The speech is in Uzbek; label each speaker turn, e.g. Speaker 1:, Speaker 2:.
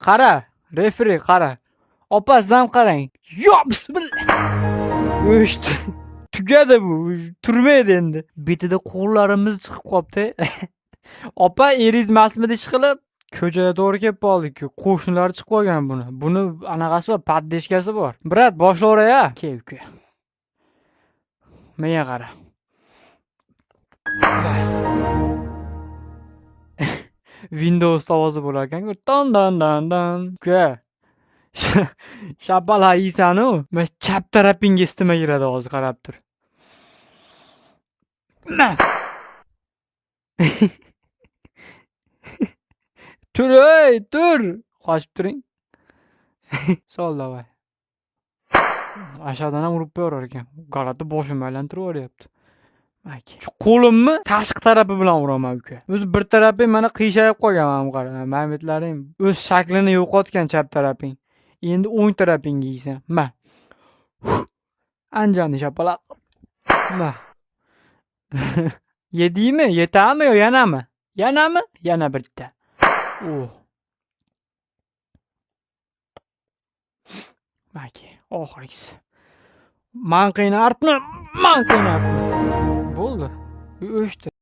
Speaker 1: Qara, referi qara. Opa, siz ham qarang. Yo, bismillah. O'chdi. Tugadi bu. Turmaydi endi. Betida qo'llarimiz chiqib qolibdi. Opa, eringiz emasmidi ish qilib? Ko'chaga to'g'ri kelib qoldik-ku. Qo'shnilar chiqib qolgan buni. Buni anaqasi bor, поддержка si bor. Брат, boshlavray a. Kel, uka. Menga qara. Windows ovozi bo'lar ekan-ku. Don don don don. Uka. Shapaloq yeysan-u, mana chap tarafingga isitma kiradi hozir, qarab tur. Ma. Tur ey, tur. Qochib turing. Sol давай. Aşağıdan ham urib qo'yaverar ekan. G'alati boshimni aylantirib yuboryapti. Mayli. Shu qo'limni tashqi tarafi bilan uraman, uka. O'zi bir tarafi mana qiyshayib qolgan, mana bu qara. Mamitlaring o'z shaklini yo'qotgan chap tarafing. Endi o'ng tarafingga yeysan. Ma. Anjani shapaloq. Ma. Yedingmi? Yetami yo yanami? Yanami? Yana bitta. Oh. Maki, oxirgisi. Manqingni artma, manqingni artma. Bo'ldi. O'chdi.